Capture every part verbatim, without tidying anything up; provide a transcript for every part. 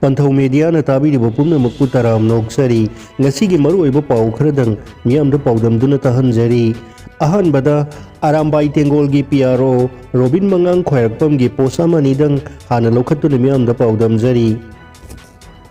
ꯄꯟꯊꯧ ꯃꯦꯗꯤꯌꯥꯅ ꯇꯥꯕꯤꯔꯤꯕ ꯄꯨꯝꯅꯃꯛꯄꯨ ꯇꯔꯥꯝꯅ ꯑꯣꯛꯆꯔꯤ꯫ ꯉꯁꯤꯒꯤ ꯃꯔꯨꯑꯣꯏꯕ ꯄꯥꯎ ꯈꯔꯗꯪ ꯃꯤꯌꯥꯝꯗ ꯄꯥꯎꯗꯝꯗꯨꯅ ꯇꯥꯍꯟꯖꯔꯤ꯫ ꯑꯍꯥꯟꯕꯗ, ꯑꯔꯥꯝꯕꯥꯏ ꯇꯦꯡꯒꯣꯜꯒꯤ ꯄꯤ ꯑꯥꯔ ꯑꯣ ꯔꯣꯕꯤꯟ ꯃꯉꯥꯡ ꯈ꯭ꯋꯥꯏꯔꯥꯛꯄꯝꯒꯤ ꯄꯣꯁ ꯑꯃ ꯑꯅꯤꯗꯪ ꯍꯥꯟꯅ ꯂꯧꯈꯠꯇꯨꯅ ꯃꯤꯌꯥꯝꯗ ꯄꯥꯎꯗꯝꯖꯔꯤ꯫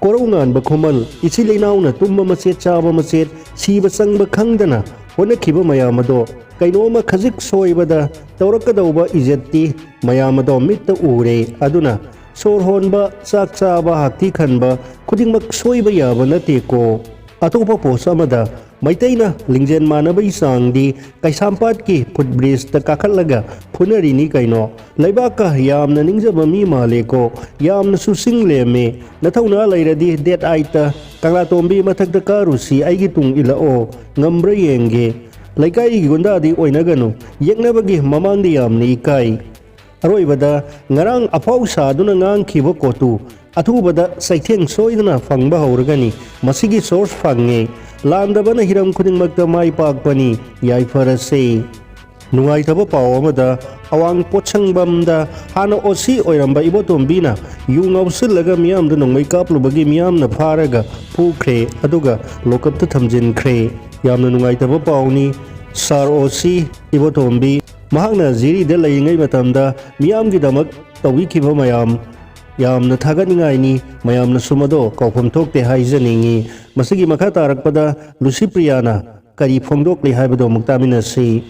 ꯀꯣꯔꯧ ꯉꯥꯟꯕ ꯈꯨꯃꯟ, ꯏꯆꯤꯜ ꯏꯅꯥꯎꯅ ꯇꯨꯝꯕ ꯃꯆꯦꯠ, ꯆꯥꯕ ꯃꯆꯦꯠ, ꯁꯤꯕ ꯆꯪꯕ ꯈꯪꯗꯅ ꯍꯣꯠꯅꯈꯤꯕ ꯃꯌꯥꯝ ꯑꯗꯣ, ꯀꯩꯅꯣꯝꯃ ꯈꯖꯤꯛ ꯁꯣꯏꯕꯗ ꯇꯧꯔꯛꯀꯗꯧꯕ ꯏꯖꯠꯇꯤ ꯃꯌꯥꯝ ꯑꯗꯣ ꯃꯤꯠꯇ ꯎꯔꯦ꯫ ꯑꯗꯨꯅ ꯁꯣꯔ ꯍꯣꯟꯕ, ꯆꯥꯛ ꯆꯥꯕ, ꯍꯥꯛꯊꯤ ꯈꯟꯕ ꯈꯨꯗꯤꯡꯃꯛ ꯁꯣꯏꯕ ꯌꯥꯕ ꯅꯠꯇꯦꯀꯣ꯫ ꯑꯇꯣꯞꯄ ꯄꯣꯁ ꯑꯃꯗ, ꯃꯩꯇꯩꯅ ꯂꯤꯡꯖꯦꯜ ꯃꯥꯟꯅꯕꯒꯤ ꯆꯥꯡꯗꯤ ꯀꯩꯁꯥꯝꯄꯥꯠꯀꯤ ꯐꯨꯠ ꯕ꯭ꯔꯤꯖꯇ ꯀꯥꯈꯠꯂꯒ ꯐꯨꯅꯔꯤꯅꯤ ꯀꯩꯅꯣ꯫ ꯂꯩꯕꯥꯛꯀ ꯌꯥꯝꯅ ꯅꯤꯡꯖꯕ ꯃꯤ ꯃꯥꯜꯂꯦꯀꯣ꯫ ꯌꯥꯝꯅꯁꯨ ꯆꯤꯡ ꯂꯦꯝꯃꯦ꯫ ꯅꯊꯧꯅꯥ ꯂꯩꯔꯗꯤ ꯗꯦꯠ ꯑꯥꯏꯠꯇ ꯀꯪꯂꯥꯇꯣꯝꯕꯤ ꯃꯊꯛꯇ ꯀꯥꯔꯨꯁꯤ, ꯑꯩꯒꯤ ꯇꯨꯡ ꯏꯜꯂꯛꯑꯣ꯫ ꯉꯝꯕ꯭ꯔꯥ ꯌꯦꯡꯒꯦ꯫ ꯂꯩꯀꯥꯏꯒꯤ ꯒꯨꯟꯗꯥꯗꯤ ꯑꯣꯏꯅꯒꯅꯨ꯫ ꯌꯦꯛꯅꯕꯒꯤ ꯃꯃꯥꯡꯗ ꯌꯥꯝꯅ ꯏꯀꯥꯏ꯫ ꯑꯔꯣꯏꯕꯗ, ꯉꯔꯥꯡ ꯑꯐꯥꯎ ꯁꯥꯗꯨꯅ ꯉꯥꯡꯈꯤꯕ ꯀꯣꯇꯨ ꯑꯊꯨꯕꯗ ꯆꯩꯊꯦꯡ ꯁꯣꯏꯗꯅ ꯐꯪꯕ ꯍꯧꯔꯒꯅꯤ꯫ ꯃꯁꯤꯒꯤ ꯁꯣꯔꯁ ꯐꯪꯉꯦ꯫ ꯂꯥꯟꯗꯕꯅ ꯍꯤꯔꯝ ꯈꯨꯗꯤꯡꯃꯛꯇ ꯃꯥꯏ ꯄꯥꯛꯄꯅꯤ꯫ ꯌꯥꯏꯐꯔꯁꯦ꯫ ꯅꯨꯡꯉꯥꯏꯇꯕ ꯄꯥꯎ ꯑꯃꯗ, ꯑꯋꯥꯡ ꯄꯣꯠꯁꯪꯕꯝꯗ ꯍꯥꯟꯅ ꯑꯣ ꯁꯤ ꯑꯣꯏꯔꯝꯕ ꯏꯕꯣꯇꯣꯝꯕꯤꯅ ꯌꯨ ꯉꯥꯎꯁꯤꯜꯂꯒ ꯃꯤꯌꯥꯝꯗ ꯅꯣꯡꯃꯩ ꯀꯥꯞꯂꯨꯕꯒꯤ ꯃꯤꯌꯥꯝꯅ ꯐꯥꯔꯒ ꯐꯨꯈ꯭ꯔꯦ, ꯑꯗꯨꯒ ꯂꯣꯀꯞꯇ ꯊꯝꯖꯤꯟꯈ꯭ꯔꯦ꯫ ꯌꯥꯝꯅ ꯅꯨꯡꯉꯥꯏꯇꯕ ꯄꯥꯎꯅꯤ꯫ ꯁꯥꯔ ꯑꯣ ꯁꯤ ꯏꯕꯣꯇꯣꯝꯕꯤ, ꯃꯍꯥꯛꯅ ꯖꯤꯔꯤꯗ ꯂꯩꯔꯤꯉꯩ ꯃꯇꯝꯗ ꯃꯤꯌꯥꯝꯒꯤꯗꯃꯛ ꯇꯧꯕꯤꯈꯤꯕ ꯃꯌꯥꯝ ꯌꯥꯝꯅ ꯊꯥꯒꯠꯅꯤꯡꯉꯥꯏꯅꯤ꯫ ꯃꯌꯥꯝꯅꯁꯨ ꯃꯗꯣ ꯀꯥꯎꯐꯝ ꯊꯣꯛꯇꯦ ꯍꯥꯏꯖꯅꯤꯡꯉꯤ꯫ ꯃꯁꯤꯒꯤ ꯃꯈꯥ ꯇꯥꯔꯛꯄꯗ ꯂꯨꯁꯤꯄ꯭ꯔꯤꯌꯥꯅ ꯀꯔꯤ ꯐꯣꯡꯗꯣꯛꯂꯤ ꯍꯥꯏꯕꯗꯨ ꯑꯃꯨꯛ ꯇꯥꯃꯤꯟꯅꯁꯤ꯫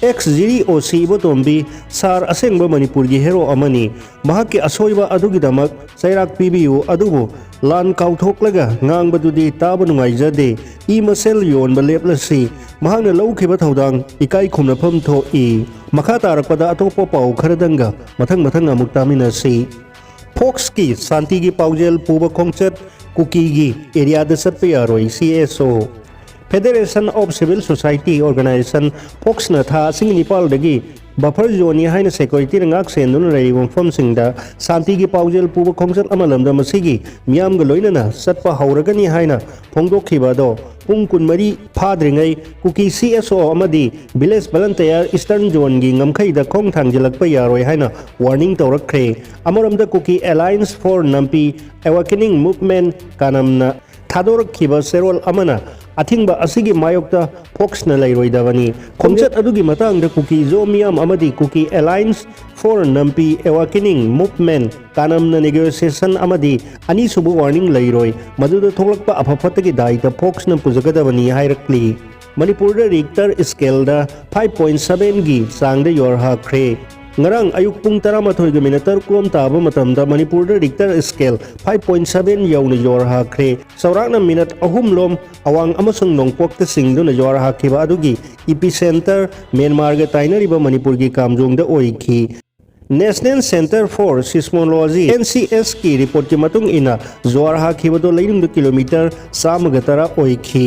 ꯑꯦꯛꯁ ꯖꯤꯔꯤ ꯑꯣ ꯁꯤ ꯏꯕꯣꯇꯣꯝꯕꯤ, ꯁꯥꯔ ꯑꯁꯦꯡꯕ ꯃꯅꯤꯄꯨꯔꯒꯤ ꯍꯦꯔꯣ ꯑꯃꯅꯤ꯫ ꯃꯍꯥꯛꯀꯤ ꯑꯁꯣꯏꯕ ꯑꯗꯨꯒꯤꯗꯃꯛ ꯆꯩꯔꯥꯛ ꯄꯤꯕꯤꯌꯨ, ꯑꯗꯨꯕꯨ ꯂꯥꯟ ꯀꯥꯎꯊꯣꯛꯂꯒ ꯉꯥꯡꯕꯗꯨꯗꯤ ꯇꯥꯕ ꯅꯨꯡꯉꯥꯏꯖꯗꯦ꯫ ꯏ ꯃꯁꯦꯜ ꯌꯣꯟꯕ ꯂꯦꯞꯂꯁꯤ꯫ ꯃꯍꯥꯛꯅ ꯂꯧꯈꯤꯕ ꯊꯧꯗꯥꯡ ꯏꯀꯥꯏ ꯈꯨꯝꯅꯐꯝ ꯊꯣꯛꯏ꯫ ꯃꯈꯥ ꯇꯥꯔꯛꯄꯗ ꯑꯇꯣꯞꯄ ꯄꯥꯎ ꯈꯔꯗꯪꯒ ꯃꯊꯪ ꯃꯊꯪ ꯑꯃꯨꯛ ꯇꯥꯃꯤꯟꯅꯁꯤ꯫ ꯐꯣꯛꯁꯀꯤ ꯁꯥꯟꯇꯤꯒꯤ ꯄꯥꯎꯖꯦꯜ ꯄꯨꯕ ꯈꯣꯡꯆꯠ ꯀꯨꯀꯤꯒꯤ ꯑꯦꯔꯤꯌꯥꯗ ꯆꯠꯄ ꯌꯥꯔꯣꯏ, ꯁꯤ ꯑꯦꯁ ꯑꯣ꯫ Federation of Civil Society Organization, ꯐꯣꯛꯁꯅ ꯊꯥ ꯑꯁꯤꯒꯤ ꯅꯤꯄꯥꯜꯗꯒꯤ buffer zoneꯅꯤ ꯍꯥꯏꯅ securityꯅ ꯉꯥꯛ ꯁꯦꯟꯗꯨꯅ ꯂꯩꯔꯤꯕ ꯃꯐꯝꯁꯤꯡꯗ ꯁꯥꯟꯇꯤꯒꯤ ꯄꯥꯎꯖꯦꯜ ꯄꯨꯕ ꯈꯣꯡꯆꯠ ꯑꯃ ꯂꯝꯗꯝ ꯑꯁꯤꯒꯤ ꯃꯤꯌꯥꯝꯒ ꯂꯣꯏꯅꯅ ꯆꯠꯄ ꯍꯧꯔꯒꯅꯤ ꯍꯥꯏꯅ ꯐꯣꯡꯗꯣꯛꯈꯤꯕ ꯑꯗꯣ ꯄꯨꯡ ꯀꯨꯟꯃꯔꯤ ꯐꯥꯗ꯭ꯔꯤꯉꯩ ꯀꯨꯀꯤ CSO ꯑꯃꯗꯤ village volunteer eastern zoneꯒꯤ ꯉꯝꯈꯩꯗ ꯈꯣꯡ ꯊꯥꯡꯖꯤꯜꯂꯛꯄ ꯌꯥꯔꯣꯏ ꯍꯥꯏꯅ warning ꯇꯧꯔꯛꯈ꯭ꯔꯦ꯫ ꯑꯃꯔꯣꯝꯗ Kuki Alliance for Nampi Awakening Movement, ꯀꯥꯅꯝꯅ ꯊꯥꯗꯣꯔꯛꯈꯤꯕ ꯆꯦꯔꯣꯜ ꯑꯃꯅ ꯑꯊꯤꯡꯕ ꯑꯁꯤꯒꯤ ꯃꯥꯌꯣꯛꯇ ꯐꯣꯛꯁꯅ ꯂꯩꯔꯣꯏꯗꯕꯅꯤ꯫ ꯈꯣꯡꯆꯠ ꯑꯗꯨꯒꯤ ꯃꯇꯥꯡꯗ ꯀꯨꯀꯤ ꯖꯣ ꯃꯤꯌꯥꯝ ꯑꯃꯗꯤ Kuki Alliance for Nampi Awakening Movement, ꯀꯥꯅꯝꯅ negotiation ꯑꯃꯗꯤ ꯑꯅꯤꯁꯨꯕ warning ꯂꯩꯔꯣꯏ꯫ ꯃꯗꯨꯗ ꯊꯣꯛꯂꯛꯄ ꯑꯐ ꯐꯠꯇꯒꯤ ꯗꯥꯏꯇ ꯐꯣꯛꯁꯅ ꯄꯨꯖꯒꯗꯕꯅꯤ ꯍꯥꯏꯔꯛꯂꯤ꯫ ꯃꯅꯤꯄꯨꯔꯗ Richter scaleꯗ five point sevenꯒꯤ ꯆꯥꯡꯗ ꯌꯣꯔꯍꯥꯈ꯭ꯔꯦ꯫ ꯉꯔꯥꯡ ꯑꯌꯨꯛ ꯄꯨꯡ ꯇꯔꯥꯃꯥꯊꯣꯏꯒ minute ꯇꯔꯨꯛ ꯂꯣꯝ ꯇꯥꯕ ꯃꯇꯝꯗ ꯃꯅꯤꯄꯨꯔꯗ Richter scale five point seven ꯌꯧꯅ ꯌꯣꯔꯍꯥꯈ꯭ꯔꯦ꯫ ꯆꯥꯎꯔꯥꯛꯅ minute ꯑꯍꯨꯝ ꯂꯣꯝ ꯑꯋꯥꯡ ꯑꯃꯁꯨꯡ ꯅꯣꯡꯄꯣꯛꯇ ꯆꯤꯡꯗꯨꯅ ꯌꯣꯔꯍꯥꯈꯤꯕ ꯑꯗꯨꯒꯤ epicenter ꯃ꯭ꯌꯥꯟꯃꯥꯔꯒ ꯇꯥꯏꯅꯔꯤꯕ ꯃꯅꯤꯄꯨꯔꯒꯤ ꯀꯥꯝꯖꯣꯡꯗ ꯑꯣꯏꯈꯤ꯫ National Centre for Seismology, NCSꯀꯤ reportꯀꯤ ꯃꯇꯨꯡ ꯏꯟꯅ ꯖ꯭ꯋꯥꯔ ꯍꯥꯈꯤꯕꯗꯣ ꯂꯩꯅꯨꯡꯗ kilometre ꯆꯥꯝꯃꯒ ꯇꯔꯥ ꯑꯣꯏꯈꯤ꯫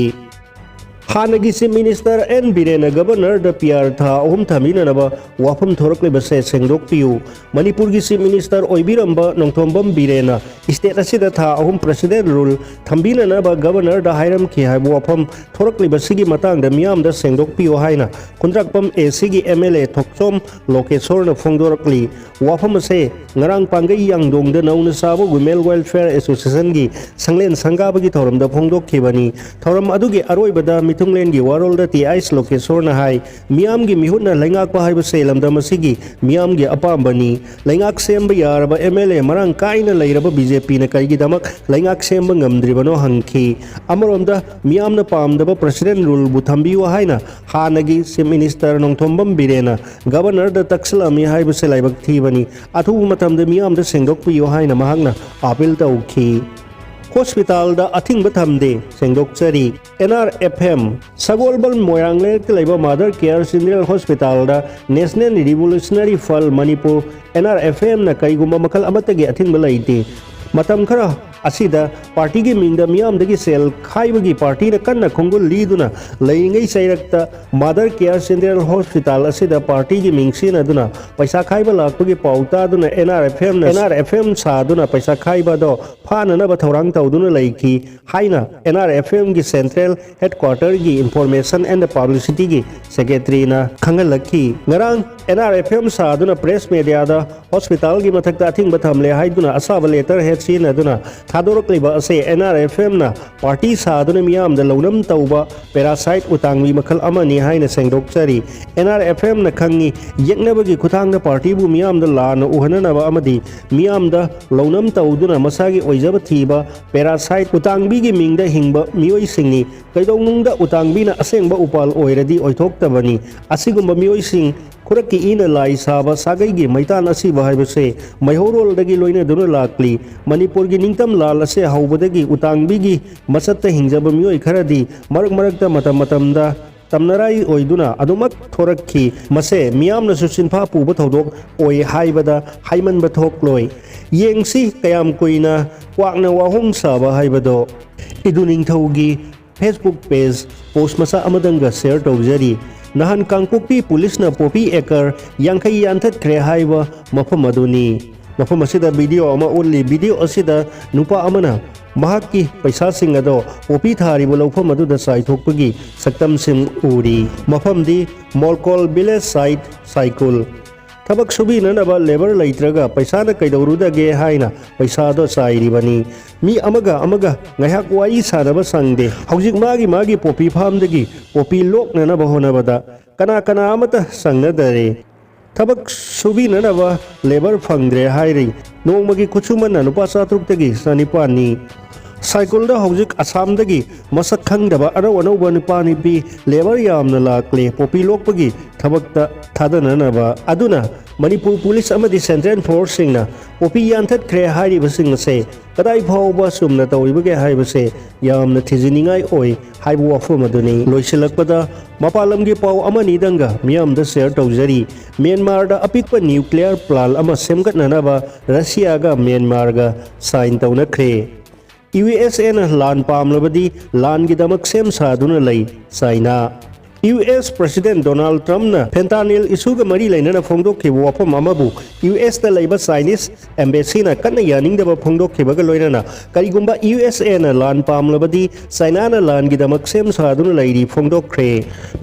ꯍꯥꯟꯅꯒꯤ Chief Minister N ꯕꯤꯔꯦꯟꯅ Governorꯗ PR ꯊꯥ ꯑꯍꯨꯝ ꯊꯝꯕꯤꯅꯅꯕ ꯋꯥꯐꯝ ꯊꯣꯔꯛꯂꯤꯕꯁꯦ ꯁꯦꯡꯗꯣꯛꯄꯤꯌꯨ꯫ ꯃꯅꯤꯄꯨꯔꯒꯤ Chief Minister ꯑꯣꯏꯕꯤꯔꯝꯕ ꯅꯣꯡꯊꯣꯝꯕꯝ ꯕꯤꯔꯦꯟꯅ state ꯑꯁꯤꯗ ꯊꯥ ꯑꯍꯨꯝ President rule ꯊꯝꯕꯤꯅꯅꯕ Governorꯗ ꯍꯥꯏꯔꯝꯈꯤ ꯍꯥꯏꯕ ꯋꯥꯐꯝ ꯊꯣꯔꯛꯂꯤꯕꯁꯤꯒꯤ ꯃꯇꯥꯡꯗ ꯃꯤꯌꯥꯝꯗ ꯁꯦꯡꯗꯣꯛꯄꯤꯌꯨ ꯍꯥꯏꯅ ꯈꯨꯟꯗ꯭ꯔꯥꯛꯄꯝ ACꯒꯤ MLA ꯊꯣꯛꯆꯣꯝ ꯂꯣꯀꯦꯁꯣꯔꯅ ꯐꯣꯡꯗꯣꯔꯛꯂꯤ꯫ ꯋꯥꯐꯝ ꯑꯁꯦ ꯉꯔꯥꯡ ꯄꯥꯡꯒꯩ ꯌꯥꯡꯗꯣꯡꯗ ꯅꯧꯅ ꯁꯥꯕ Women Welfare Associationꯒꯤ ꯁꯪꯂꯦꯟ ꯁꯪꯒꯥꯕꯒꯤ ꯊꯧꯔꯝꯗ ꯐꯣꯡꯗꯣꯛꯈꯤꯕꯅꯤ꯫ ꯊꯧꯔꯝ ꯑꯗꯨꯒꯤ ꯑꯔꯣꯏꯕꯗ ꯃꯤꯊꯨꯡꯂꯦꯟꯒꯤ ꯋꯥꯔꯣꯜꯗ ꯇꯤ ꯑꯩꯆ ꯂꯣꯀꯦꯁꯣꯔꯅ ꯍꯥꯏ, ꯃꯤꯌꯥꯝꯒꯤ ꯃꯤꯍꯨꯠꯅ ꯂꯩꯉꯥꯛꯄ ꯍꯥꯏꯕꯁꯦ ꯂꯝꯗꯝ ꯑꯁꯤꯒꯤ ꯃꯤꯌꯥꯝꯒꯤ ꯑꯄꯥꯝꯕꯅꯤ꯫ ꯂꯩꯉꯥꯛ ꯁꯦꯝꯕ ꯌꯥꯔꯕ MLA ꯃꯔꯥꯡ ꯀꯥꯏꯅ ꯂꯩꯔꯕ BJPꯅ ꯀꯔꯤꯒꯤꯗꯃꯛ ꯂꯩꯉꯥꯛ ꯁꯦꯝꯕ ꯉꯝꯗ꯭ꯔꯤꯕꯅꯣ ꯍꯪꯈꯤ꯫ ꯑꯃꯔꯣꯝꯗ ꯃꯤꯌꯥꯝꯅ ꯄꯥꯝꯗꯕ President ruleꯕꯨ ꯊꯝꯕꯤꯌꯨ ꯍꯥꯏꯅ ꯍꯥꯟꯅꯒꯤ Chief Minister ꯅꯣꯡꯊꯣꯝꯕꯝ ꯕꯤꯔꯦꯟꯅ Governorꯗ ꯇꯛꯁꯤꯜꯂꯝꯃꯤ ꯍꯥꯏꯕꯁꯦ ꯂꯥꯏꯕꯛ ꯊꯤꯕꯅꯤ꯫ ꯑꯊꯨꯕ ꯃꯇꯝꯗ ꯃꯤꯌꯥꯝꯗ ꯁꯦꯡꯗꯣꯛꯄꯤꯌꯨ ꯍꯥꯏꯅ ꯃꯍꯥꯛꯅ appeal ꯇꯧꯈꯤ꯫ Hospitalꯗ ꯑꯊꯤꯡꯕ ꯊꯝꯗꯦ, ꯁꯦꯡꯗꯣꯛꯆꯔꯤ꯫ NRFM, ꯁꯒꯣꯜꯕꯟ ꯃꯣꯏꯔꯥꯡ ꯂꯩꯔꯛꯇ ꯂꯩꯕ Mother Care Children Hospitalꯗ National Revolutionary Fund Manipur, NRFMꯅ ꯀꯔꯤꯒꯨꯝꯕ ꯃꯈꯜ ꯑꯃꯠꯇꯒꯤ ꯑꯊꯤꯡꯕ ꯂꯩꯇꯦ꯫ ꯃꯇꯝ ꯈꯔ ꯑꯁꯤꯗ ꯄꯥꯔꯇꯤꯒꯤ ꯃꯤꯡꯗ ꯃꯤꯌꯥꯝꯗꯒꯤ ꯁꯦꯜ ꯈꯥꯏꯕꯒꯤ ꯄꯥꯔꯇꯤꯅ ꯀꯟꯅ ꯈꯣꯡꯒꯨꯜ ꯂꯤꯗꯨꯅ ꯂꯩꯔꯤꯉꯩ ꯆꯩꯔꯛꯇ Mother Care General Hospital ꯑꯁꯤꯗ ꯄꯥꯔꯇꯤꯒꯤ ꯃꯤꯡ ꯁꯤꯖꯤꯟꯅꯗꯨꯅ ꯄꯩꯁꯥ ꯈꯥꯏꯕ ꯂꯥꯛꯄꯒꯤ ꯄꯥꯎ ꯇꯥꯗꯨꯅ N R F M ꯅ N R F M ꯁꯥꯗꯨꯅ ꯄꯩꯁꯥ ꯈꯥꯏꯕ ꯑꯗꯣ ꯐꯥꯅꯅꯕ ꯊꯧꯔꯥꯡ ꯇꯧꯗꯨꯅ ꯂꯩꯈꯤ ꯍꯥꯏꯅ N R F M ꯒꯤ Central Headquarter ꯒꯤ Information and Publicity ꯒꯤ Secretary ꯅ ꯈꯪꯍꯜꯂꯛꯈꯤ꯫ ꯉꯔꯥꯡ N R F M ꯁꯥꯗꯨꯅ press media ꯗ hospital ꯒꯤ ꯃꯊꯛꯇ ꯑꯊꯤꯡꯕ ꯊꯝꯂꯦ ꯍꯥꯏꯗꯨꯅ ꯑꯁꯥꯕ letterhead ꯁꯤꯖꯤꯟꯅꯗꯨꯅ ꯊꯥꯗꯣꯔꯛꯂꯤꯕ ꯑꯁꯤ N R F M ꯅ ꯄꯥꯔꯇꯤ ꯁꯥꯗꯨꯅ ꯃꯤꯌꯥꯝꯗ ꯂꯧꯅꯝ ꯇꯧꯕ parasite ꯎꯇꯥꯡꯕꯤ ꯃꯈꯜ ꯑꯃꯅꯤ ꯍꯥꯏꯅ ꯁꯦꯡꯗꯣꯛꯆꯔꯤ꯫ N R F M ꯅ ꯈꯪꯉꯤ, ꯌꯦꯛꯅꯕꯒꯤ ꯈꯨꯠꯊꯥꯡꯗ ꯄꯥꯔꯇꯤꯕꯨ ꯃꯤꯌꯥꯝꯗ ꯂꯥꯟꯅ ꯎꯍꯟꯅꯅꯕ ꯑꯃꯗꯤ ꯃꯤꯌꯥꯝꯗ ꯂꯧꯅꯝ ꯇꯧꯗꯨꯅ ꯃꯁꯥꯒꯤ ꯑꯣꯏꯖꯕ ꯊꯤꯕ parasite ꯎꯇꯥꯡꯕꯤꯒꯤ ꯃꯤꯡꯗ ꯍꯤꯡꯕ ꯃꯤꯑꯣꯏꯁꯤꯡꯅꯤ꯫ ꯀꯩꯗꯧꯅꯨꯡꯗ ꯎꯇꯥꯡꯕꯤꯅ ꯑꯁꯦꯡꯕ ꯎꯄꯥꯜ ꯑꯣꯏꯔꯗꯤ ꯑꯣꯏꯊꯣꯛꯇꯕꯅꯤ꯫ ꯑꯁꯤꯒꯨꯝꯕ ꯃꯤꯑꯣꯏꯁꯤꯡ ꯈꯨꯔꯛꯀꯤ ꯏꯅ ꯂꯥꯏ ꯁꯥꯕ ꯁꯥꯒꯩꯒꯤ ꯃꯩꯇꯥꯟ ꯑꯁꯤꯕ ꯍꯥꯏꯕꯁꯦ ꯃꯩꯍꯧꯔꯣꯜꯗꯒꯤ ꯂꯣꯏꯅꯗꯨꯅ ꯂꯥꯛꯂꯤ꯫ ꯃꯅꯤꯄꯨꯔꯒꯤ ꯅꯤꯡꯇꯝ ꯂꯥꯜ ꯑꯁꯦ ꯍꯧꯕꯗꯒꯤ ꯎꯇꯥꯡꯕꯤꯒꯤ ꯃꯆꯠꯇ ꯍꯤꯡꯖꯕ ꯃꯤꯑꯣꯏ ꯈꯔꯗꯤ ꯃꯔꯛ ꯃꯔꯛꯇ ꯃꯇꯝ ꯃꯇꯝꯗ ꯇꯝꯅꯔꯥꯏ ꯑꯣꯏꯗꯨꯅ ꯑꯗꯨꯃꯛ ꯊꯣꯔꯛꯈꯤ꯫ ꯃꯁꯦ ꯃꯤꯌꯥꯝꯅꯁꯨ ꯆꯤꯟꯐꯥ ꯄꯨꯕ ꯊꯧꯗꯣꯛ ꯑꯣꯏ ꯍꯥꯏꯕꯗ ꯍꯥꯏꯃꯟꯕ ꯊꯣꯛꯂꯣꯏ꯫ ꯌꯦꯡꯁꯤ ꯀꯌꯥꯝ ꯀꯨꯏꯅ ꯀ꯭ꯋꯥꯛꯅ ꯋꯥꯍꯣꯡ ꯁꯥꯕ ꯍꯥꯏꯕꯗꯣ꯫ ꯏꯗꯨ ꯅꯤꯡꯊꯧꯒꯤ Facebook page post ꯃꯆꯥ ꯑꯃꯗꯪꯒ share ꯇꯧꯖꯔꯤ꯫ ꯅꯍꯥꯟ ꯀꯥꯡꯄꯣꯛꯄꯤ ꯄꯨꯂꯤꯁꯅ ꯄꯣꯄꯤ acre ꯌꯥꯡꯈꯩ ꯌꯥꯟꯊꯠꯈ꯭ꯔꯦ ꯍꯥꯏꯕ ꯃꯐꯝ ꯑꯗꯨꯅꯤ꯫ ꯃꯐꯝ ꯑꯁꯤꯗ video ꯑꯃ ꯎꯠꯂꯤ꯫ Video ꯑꯁꯤꯗ ꯅꯨꯄꯥ ꯑꯃꯅ ꯃꯍꯥꯛꯀꯤ ꯄꯩꯁꯥꯁꯤꯡ ꯑꯗꯣ ꯄꯣꯄꯤ ꯊꯥꯔꯤꯕ ꯂꯧꯐꯝ ꯑꯗꯨꯗ ꯆꯥꯏꯊꯣꯛꯄꯒꯤ ꯁꯛꯇꯝꯁꯤꯡ ꯎꯔꯤ꯫ ꯃꯐꯝꯗꯤ ꯃꯣꯜꯀꯣꯜ village site ꯁꯥꯏꯀꯨꯜ꯫ ꯊꯕꯛ ꯁꯨꯕꯤꯅꯅꯕ labour ꯂꯩꯇ꯭ꯔꯒ ꯄꯩꯁꯥꯅ ꯀꯩꯗꯧꯔꯨꯗꯒꯦ ꯍꯥꯏꯅ ꯄꯩꯁꯥꯗꯣ ꯆꯥꯏꯔꯤꯕꯅꯤ꯫ ꯃꯤ ꯑꯃꯒ ꯑꯃꯒ ꯉꯥꯏꯍꯥꯛ ꯋꯥꯔꯤ ꯁꯥꯅꯕ ꯁꯪꯗꯦ꯫ ꯍꯧꯖꯤꯛ ꯃꯥꯒꯤ ꯃꯥꯒꯤ ꯄꯣꯄꯤ farm ꯗꯒꯤ ꯄꯣꯄꯤ ꯂꯣꯛꯅꯅꯕ ꯍꯣꯠꯅꯕꯗ ꯀꯅꯥ ꯀꯅꯥ ꯑꯃꯠꯇ ꯁꯪꯅꯗꯔꯦ꯫ ꯊꯕꯛ ꯁꯨꯕꯤꯅꯅꯕ labour ꯐꯪꯗ꯭ꯔꯦ ꯍꯥꯏꯔꯤ꯫ ꯅꯣꯡꯃꯒꯤ ꯈꯨꯠꯁꯨꯃꯟꯅ ꯂꯨꯄꯥ ꯆꯥꯇ꯭ꯔꯨꯛꯇꯒꯤ ꯆꯅꯤꯄꯥꯟꯅꯤ꯫ ꯁꯥꯏꯀꯨꯜꯗ ꯍꯧꯖꯤꯛ ꯑꯁꯥꯝꯗꯒꯤ ꯃꯁꯛ ꯈꯪꯗꯕ ꯑꯅꯧ ꯑꯅꯧꯕ ꯅꯨꯄꯥ ꯅꯨꯄꯤ labour ꯌꯥꯝꯅ ꯂꯥꯛꯂꯦ ꯄꯣꯄꯤ ꯂꯣꯛꯄꯒꯤ ꯊꯕꯛꯇ ꯊꯥꯗꯅꯅꯕ꯫ ꯑꯗꯨꯅ ꯃꯅꯤꯄꯨꯔ ꯄꯨꯂꯤꯁ ꯑꯃꯗꯤ central force ꯁꯤꯡꯅ ꯄꯣꯄꯤ ꯌꯥꯟꯊꯠꯈ꯭ꯔꯦ ꯍꯥꯏꯔꯤꯕꯁꯤꯡ ꯑꯁꯦ ꯀꯗꯥꯏ ꯐꯥꯎꯕ ꯆꯨꯝꯅ ꯇꯧꯔꯤꯕꯒꯦ ꯍꯥꯏꯕꯁꯦ ꯌꯥꯝꯅ ꯊꯤꯖꯤꯟꯅꯤꯡꯉꯥꯏ ꯑꯣꯏ ꯍꯥꯏꯕ ꯋꯥꯐꯝ ꯑꯗꯨꯅꯤ꯫ ꯂꯣꯏꯁꯤꯜꯂꯛꯄꯗ ꯃꯄꯥꯟ ꯂꯝꯒꯤ ꯄꯥꯎ ꯑꯃꯅꯤꯗꯪꯒ ꯃꯤꯌꯥꯝꯗ share ꯇꯧꯖꯔꯤ꯫ ꯃ꯭ꯌꯥꯟꯃꯥꯔꯗ ꯑꯄꯤꯛꯄ nuclear plant ꯑꯃ ꯁꯦꯝꯒꯠꯅꯅꯕ ꯔꯁꯤꯌꯥꯒ ꯃ꯭ꯌꯥꯟꯃꯥꯔꯒ sign ꯇꯧꯅꯈ꯭ꯔꯦ꯫ ꯌꯨ ꯑꯦꯁ ꯑꯦꯅ ꯂꯥꯟ ꯄꯥꯝꯂꯕꯗꯤ ꯂꯥꯟꯒꯤꯗꯃꯛ ꯁꯦꯝ ꯁꯥꯗꯨꯅ ꯂꯩ China. U S President Donald Trumpꯅ fentanyl issueꯒ ꯃꯔꯤ ꯂꯩꯅꯅ ꯐꯣꯡꯗꯣꯛꯈꯤꯕ ꯋꯥꯐꯝ ꯑꯃꯕꯨ ꯌꯨ ꯑꯦꯁꯇ ꯂꯩꯕ Chinese embassyꯅ ꯀꯟꯅ ꯌꯥꯅꯤꯡꯗꯕ ꯐꯣꯡꯗꯣꯛꯈꯤꯕꯒ ꯂꯣꯏꯅꯅ ꯀꯔꯤꯒꯨꯝꯕ ꯌꯨ ꯑꯦꯁ ꯑꯦꯅ ꯂꯥꯟ ꯄꯥꯝꯂꯕꯗꯤ ꯆꯥꯏꯅꯥꯅ ꯂꯥꯟꯒꯤꯗꯃꯛ ꯁꯦꯝ ꯁꯥꯗꯨꯅ ꯂꯩꯔꯤ ꯐꯣꯡꯗꯣꯛꯈ꯭ꯔꯦ꯫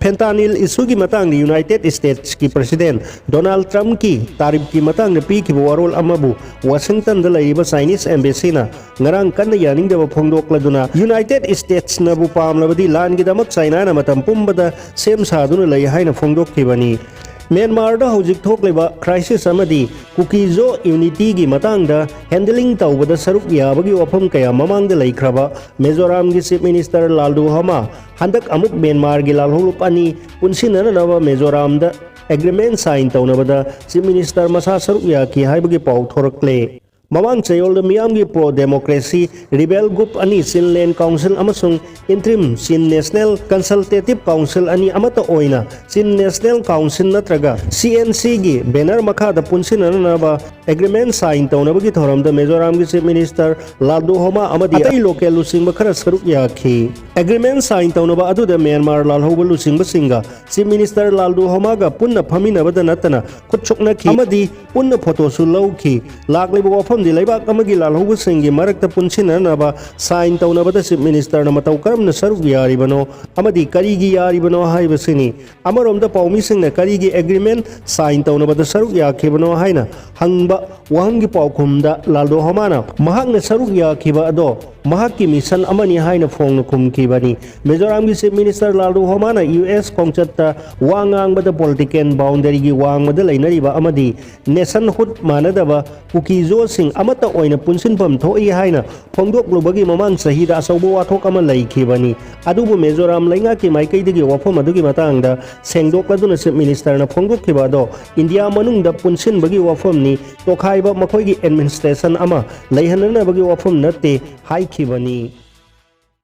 Fentanyl issueꯒꯤ ꯃꯇꯥꯡꯗ United Statesꯀꯤ President Donald Trumpꯀꯤ ꯇꯥꯔꯤꯐꯀꯤ ꯃꯇꯥꯡꯗ ꯄꯤꯈꯤꯕ ꯋꯥꯔꯣꯜ ꯑꯃꯕꯨ Washingtonꯗ ꯂꯩꯔꯤꯕ Chinese embassyꯅ ꯉꯔꯥꯡ ꯀꯟꯅ ꯌꯥꯅꯤꯡꯗꯕ ꯐꯣꯡꯗꯣꯛꯂꯗꯨꯅ United Statesꯅꯕꯨ ꯄꯥꯝꯂꯕꯗꯤ ꯂꯥꯟꯒꯤꯗꯃꯛ ꯆꯥꯏꯅꯥꯅ ꯃꯇꯝ ꯄꯨꯝꯕꯗ ꯁꯦꯝ ꯁꯥꯗꯨꯅ ꯂꯩ ꯍꯥꯏꯅ ꯐꯣꯡꯗꯣꯛꯈꯤꯕꯅꯤ꯫ ꯃ꯭ꯌꯥꯟꯃꯥꯔꯗ ꯍꯧꯖꯤꯛ ꯊꯣꯛꯂꯤꯕ crisis ꯑꯃꯗꯤ ꯀꯨꯀꯤꯖꯣ unityꯒꯤ ꯃꯇꯥꯡꯗ handling ꯇꯧꯕꯗ ꯁꯔꯨꯛ ꯌꯥꯕꯒꯤ ꯋꯥꯐꯝ ꯀꯌꯥ ꯃꯃꯥꯡꯗ ꯂꯩꯈ꯭ꯔꯕ ꯃꯤꯖꯣꯔꯥꯝꯒꯤ Chief Minister ꯂꯥꯜꯗꯨ ꯍꯣꯃꯥ ꯍꯟꯗꯛ ꯑꯃꯨꯛ ꯃ꯭ꯌꯥꯟꯃꯥꯔꯒꯤ ꯂꯥꯜꯍꯧꯂꯨꯞ ꯑꯅꯤ ꯄꯨꯟꯁꯤꯟꯅꯅꯕ ꯃꯤꯖꯣꯔꯥꯝꯗ agreement sign ꯇꯧꯅꯕꯗ Chief Minister ꯃꯁꯥ ꯁꯔꯨꯛ ꯌꯥꯈꯤ ꯍꯥꯏꯕꯒꯤ ꯄꯥꯎ ꯊꯣꯔꯛꯂꯦ꯫ ꯃꯃꯥꯡ ꯆꯌꯣꯜꯗ ꯃꯤꯌꯥꯝꯒꯤ pro democracy rebel group ꯑꯅꯤ Chinland Council ꯑꯃꯁꯨꯡ interim Chin National Consultative Council ꯑꯅꯤ ꯑꯃꯠꯇ ꯑꯣꯏꯅ Chin National Council ꯅꯠꯇ꯭ꯔꯒ C N Cꯒꯤ banner ꯃꯈꯥꯗ ꯄꯨꯟꯁꯤꯟꯅꯅꯕ agreement sign ꯇꯧꯅꯕꯒꯤ ꯊꯧꯔꯝꯗ ꯃꯤꯖꯣꯔꯥꯝꯒꯤ Chief Minister ꯂꯥꯜꯗꯨ ꯍꯣꯃꯥ ꯑꯃꯗꯤ ꯑꯇꯩ local ꯂꯨꯆꯤꯡꯕ ꯈꯔ ꯁꯔꯨꯛ ꯌꯥꯈꯤ꯫ Agreement sign ꯇꯧꯅꯕ ꯑꯗꯨꯗ ꯃ꯭ꯌꯥꯟꯃꯥꯔ ꯂꯥꯜꯍꯧꯕ ꯂꯨꯆꯤꯡꯕꯁꯤꯡꯒ Chief Minister ꯂꯥꯜꯗꯨ ꯍꯣꯃꯥꯒ ꯄꯨꯟꯅ ꯐꯝꯃꯤꯟꯅꯕꯗ ꯅꯠꯇꯅ ꯈꯨꯠ ꯁꯣꯛꯅꯈꯤ ꯑꯃꯗꯤ ꯄꯨꯟꯅ photoꯁꯨ ꯂꯧꯈꯤ꯫ ꯂꯥꯛꯂꯤꯕ ꯋꯥꯐꯝꯗꯤ ꯂꯩꯕꯥꯛ ꯑꯃꯒꯤ ꯂꯥꯜꯍꯧꯕꯁꯤꯡꯒꯤ ꯃꯔꯛꯇ ꯄꯨꯟꯁꯤꯟꯅꯅꯕ sign ꯇꯧꯅꯕꯗ Chief Ministerꯅ ꯃꯇꯧ ꯀꯔꯝꯅ ꯁꯔꯨꯛ ꯌꯥꯔꯤꯕꯅꯣ ꯑꯃꯗꯤ ꯀꯔꯤꯒꯤ ꯌꯥꯔꯤꯕꯅꯣ ꯍꯥꯏꯕꯁꯤꯅꯤ꯫ ꯑꯃꯔꯣꯝꯗ ꯄꯥꯎꯃꯤꯁꯤꯡꯅ ꯀꯔꯤꯒꯤ agreement sign ꯇꯧꯅꯕꯗ ꯁꯔꯨꯛ ꯌꯥꯈꯤꯕꯅꯣ ꯍꯥꯏꯅ ꯍꯪꯕ ꯋꯥꯍꯪꯒꯤ ꯄꯥꯎꯈꯨꯝꯗ ꯂꯥꯜꯗꯣ ꯍꯣꯃꯥꯅ ꯃꯍꯥꯛꯅ ꯁꯔꯨꯛ ꯌꯥꯈꯤꯕ ꯑꯗꯣ ꯃꯍꯥꯛꯀꯤ mission ꯑꯃꯅꯤ ꯍꯥꯏꯅ ꯐꯣꯡꯅ ꯈꯨꯝꯈꯤꯕꯅꯤ꯫ ꯃꯤꯖꯣꯔꯥꯝꯒꯤ Chief Minister ꯂꯥꯜꯗꯨ ꯍꯣꯃꯥꯅ U S ꯈꯣꯡꯆꯠꯇ ꯋꯥ ꯉꯥꯡꯕꯗ political boundaryꯒꯤ ꯋꯥꯡꯃꯗ ꯂꯩꯅꯔꯤꯕ ꯑꯃꯗꯤ nationhood ꯃꯥꯟꯅꯗꯕ ꯀꯨꯀꯤꯖꯣꯁꯤꯡ ꯑꯃꯠꯇ ꯑꯣꯏꯅ ꯄꯨꯟꯁꯤꯟꯐꯝ ꯊꯣꯛꯏ ꯍꯥꯏꯅ ꯐꯣꯡꯗꯣꯛꯂꯨꯕꯒꯤ ꯃꯃꯥꯡ ꯆꯍꯤꯗ ꯑꯆꯧꯕ ꯋꯥꯊꯣꯛ ꯑꯃ ꯂꯩꯈꯤꯕꯅꯤ꯫ ꯑꯗꯨꯕꯨ ꯃꯤꯖꯣꯔꯥꯝ ꯂꯩꯉꯥꯛꯀꯤ ꯃꯥꯏꯀꯩꯗꯒꯤ ꯋꯥꯐꯝ ꯑꯗꯨꯒꯤ ꯃꯇꯥꯡꯗ ꯁꯦꯡꯗꯣꯛꯂꯗꯨꯅ Chief Ministerꯅ ꯐꯣꯡꯗꯣꯛꯈꯤꯕ ꯑꯗꯣ ꯏꯟꯗꯤꯌꯥ ꯃꯅꯨꯡꯗ ꯄꯨꯟꯁꯤꯟꯕꯒꯤ ꯋꯥꯐꯝꯅꯤ, ꯇꯣꯈꯥꯏꯕ ꯃꯈꯣꯏꯒꯤ administration ꯑꯃ ꯂꯩꯍꯟꯅꯅꯕꯒꯤ ꯋꯥꯐꯝ ꯅꯠꯇꯦ ꯍꯥꯏꯈꯤꯕꯅꯤ꯫